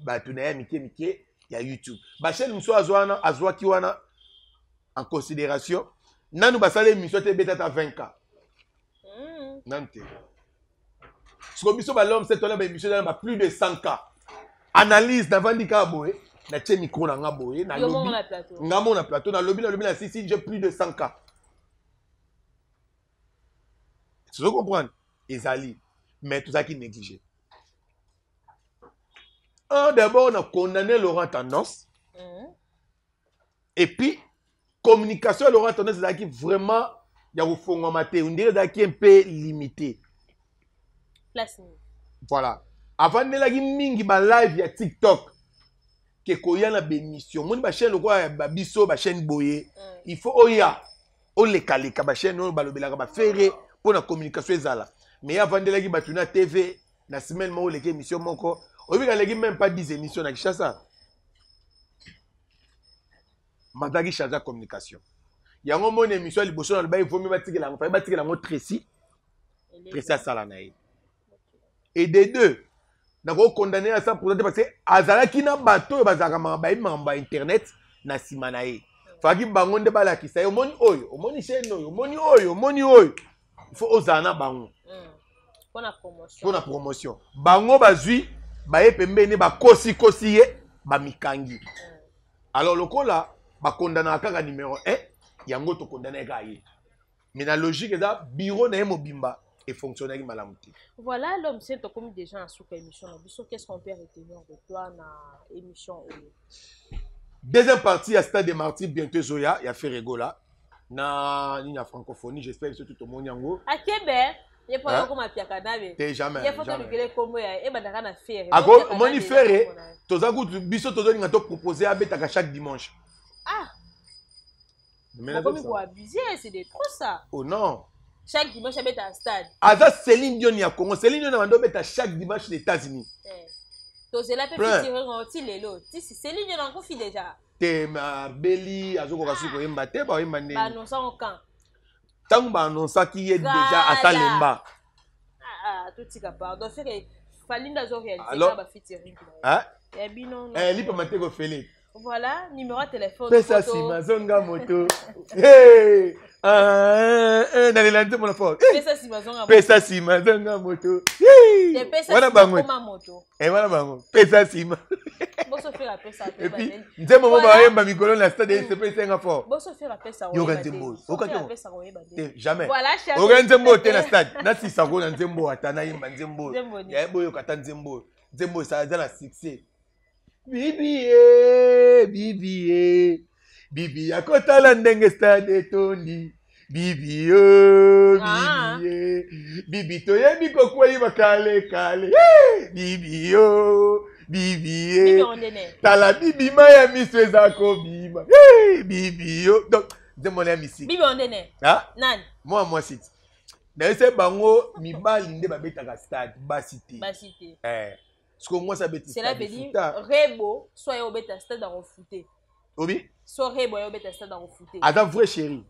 bato na ye mike mike ya YouTube, bachaîne mosusu azwa wana, azwaki wana en considération. Nanu basala émission te ebeta ata 20 k nanu te. Siko biso balhomme se tona baémission eza na ba plus de 100 k analyse. Navandi kaka boye, natie micro na nga boye, nalobi nga mo na plateau, nalobi, nalobi na sisi, j'ai plus de 100 k. Tozo comprendre ezali, mais tozalaki négligé. Un, d'abord na condamné Laurent Tendance. Et puis communication ya Laurent Tendance ezalaki vraiment ya kofongwama te, on dirait ezalaki un peu limité. Place nini? Voilà, avandelaki mingi balive ya TikTok ke koya na bémission. Omoni bachaîne lokola ya babiso, bachaîne boye, il faut oya olekaleka bachaîne oyo balobelaka bafere mpo na communication ezala. Mais ye avandelaki bato na TV na semaine moko oleki émission moko, oyebi kaleki même pas 10 émission na Kinshasa. Mazalaki charge ya communication yango. Moni émission ya liboso na loba, evomi batikela yango, faye batikela yango Tracy. Tracy asala na ye. Et de deux, nakokondamner ya 100 te, parce que azalaki na bato oyo bazalaka bayebi makambo ya internet na nsima na ye. Faki bango nde balakisa ye: omoni oyo, omoni chaîne oyo, omoni oyo, omoni oyo, il faut ozala na bango. Mpona promotion. Mpona promotion. Bango bazwi baye pembeni, bakosikosi ye, bamikangi. Alors lokola bakondanaka kaka numéro 1, yango tokondana kaka ye. Mais na logique, eza bureau na ye mobimba efonctionnaki malamu te. Voilà, l'homme saint, tokomi déjà na suka émission na biso. Qu'est-ce qu'on peut retenir de toi na émission oyo? Deuxième partie ya Stade de Martyr bientôt ezoya, ya Ferre Gola na nini ya francophonie. J'espère biso tu tomoni yango. Akebe ye mpo akoma piaka nabe. Te, jamais. Ye fo tolukele kombo ya ebandaka na Ferre. Ako omoni Ferre, toza kutu biso tozolinga topropose abetaka chaque dimanche. Ah, bokomi koabuser, c'est de trop ça. Oh non. Chaque dimanche abeta stade. Aza Céline Dion ya Congo. Céline Dion abandi obeta chaque dimanche na États-Unis. Tozela mpe featuring ti lelo ti Céline Dion akufi déjà. Te, abeli, azokoka soki koyemba te, baoyemba ndenge. Baannonçango quand? Ntango baannonsaki ye déjà asalemba. Totika, pardon. Ferre, Fally nde azoréaliser bafeaturing ya bino. Lipama te kofele. Voilà, numéro ya téléphone. Pesa nsima zonga moto, nalela nzembo na fort. Pesa nsima zonga. Pesa nsima zonga moto. Wana bango, wana bango, pesa nsima. Et puis nzembo mo bayemba mikolo na stade esepe esenga fort. Yoka nzembo oyo te, jamais oyoka nzembo oyo te na stade. Nasisako na nzembo oyo, ata nayemba nzembo oyo ya boyoka, ata nzembo oyo, nzembo oyo eza na succès. Bibi ye, bibi ye, bibi ya kotala ndenge stade etondi. Bibi yo, bibi ye, bibi toyebi kokwei bakale kale. Bibi yo, bibi ye, tala bibima ya miso eza kobima. Bibi yo, donc nzembo na ya misiki. Bibi ondene nani? Mwa mwasi ti nayese bango mibali nde babetaka stade, basi te. Basi te. Sikoyo mwasi abeti. Cela veut dire Rebo so aye obeta stade akofute. Obi. So Rebo aye obeta stade akofute. Aza vrai chéri.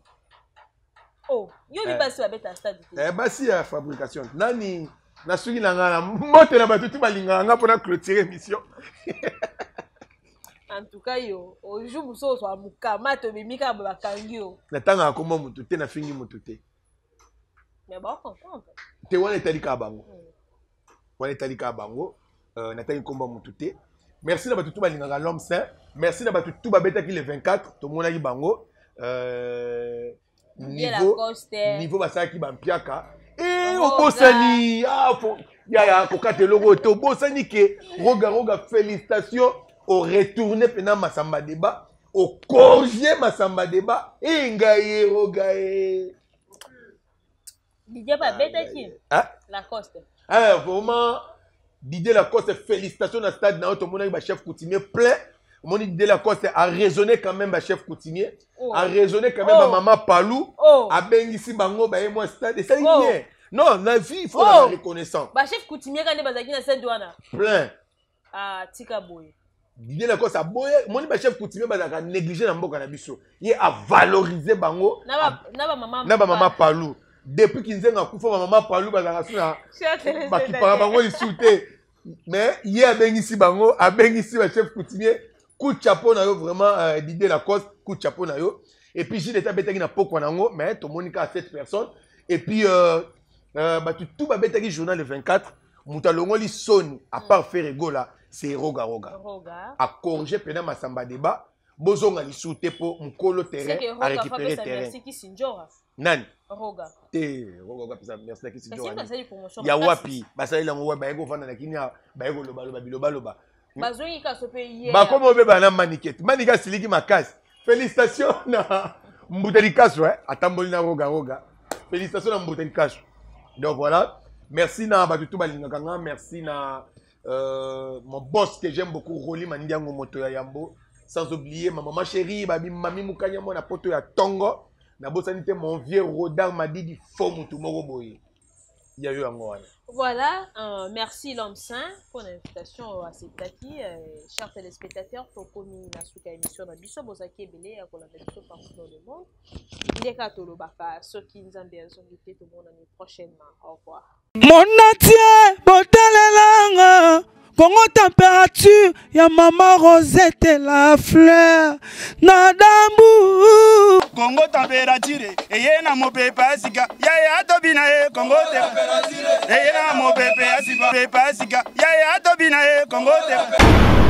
Oh, yo bi basi babeta stade te. Basi ya fabrication nani. Nasuki na ngai na mbote na bato tu balingaka nga mpona clôturer émission. En tout cas yo ojour mosusu ozwa mokama, tobimi kaka boye, bakangi yo. Natangaka komba motu te, nafingi motu te. Mais bacomprendre. Te, wana etali kaka bango, wana etali kaka bango. Natangi nkombo motu te. Merci na bato tu balingaka l'homme saint. Merci na bato tu babetaki le 24, tomonaki bango niveau basalaki bampiaka. E obosani yaya kokata eloko te, obosani ke Roga Roga, félicitation, oretourne mpena Masamba Débat, ocorrige Masamba Débat. E ngai ye Roga e. Didier babetaki Lacoste. Ah, vraiment, Didier Lacoste, félicitations. Na stade na yo tomonaki bachef coutumier plein. Omoni Didier Lacoste a raisonné quand même bachef coutumier, oh. A raisonné quand même, oh. Bamama Palou, oh. Abengisi bango, baye mwa stade esali, oh. Bien. Non, na vie il faut, oh, reconnaissant. Bachef coutumier kande bazalaki na stade wana. Plein. Ah, tika boye. Didier Lacoste aboye, omoni bachef coutumier bazalaka négligé na mboka na biso, ye avalorize bango. Na bamama Palou. Depuis Kinzenga akufa, bamama Palou bazalaka su na bakipaka bango lisu te, mais ye abengisi bango, abengisi bachef coutumier. Coup de chapeau na yo vraiment, Didier Lacoste, coup de chapeau na yo. Et puis Gilles abetaki na pokwa nango, mais tomoni kaka 7 personnes. Et puis bato tout babetaki journal le 24, moto alongoli soni à part Ferre Gola, c'est Roga Roga. Acorrige mpena Masamba Débat, bozonga lisusu te mpo mokolo terrain arécupéré terrain. Nani te? Roga apesa merci na Kisi ya wapi? Basaleli yango wapi? Baye kovanda na kini, baye kolobaloba bilobaloba. Bakoma obeba na Manikete. Manike asiliki makasi. Félicitation na Mbuta Likaso, atamboli na Roga Roga. Félicitation na mbuta likasu. Donc voilà, merci na bato tout balingaka nga, merci na mon boss que j'aime beaucoup, Rolly Mandiango moto ya yambo, sans oublier ma maman chérie babi mami mukanya mwana poto ya tongo, nabosani te mon vieux Rodar Madidi fo mutu moko boye ya yo yango wana. Voilà, merci l'homme saint pour l'invitation à cette aki. Chers téléspectateurs, tokomi na suka émission na biso, bozaki ebele ya kolanda biso partout dans le monde. Ndeka tolobaka soki Nzambe azongi te, tomonani prochainement. Au revoir. Monatie botalelanga Congo température ya mama Rosette la fleur na dambu. Congo température eye na mopepe ya sika yaya atobina ye Congo température eye na mopepe ya sika pepe ya sika yaya atobina ye Congo température.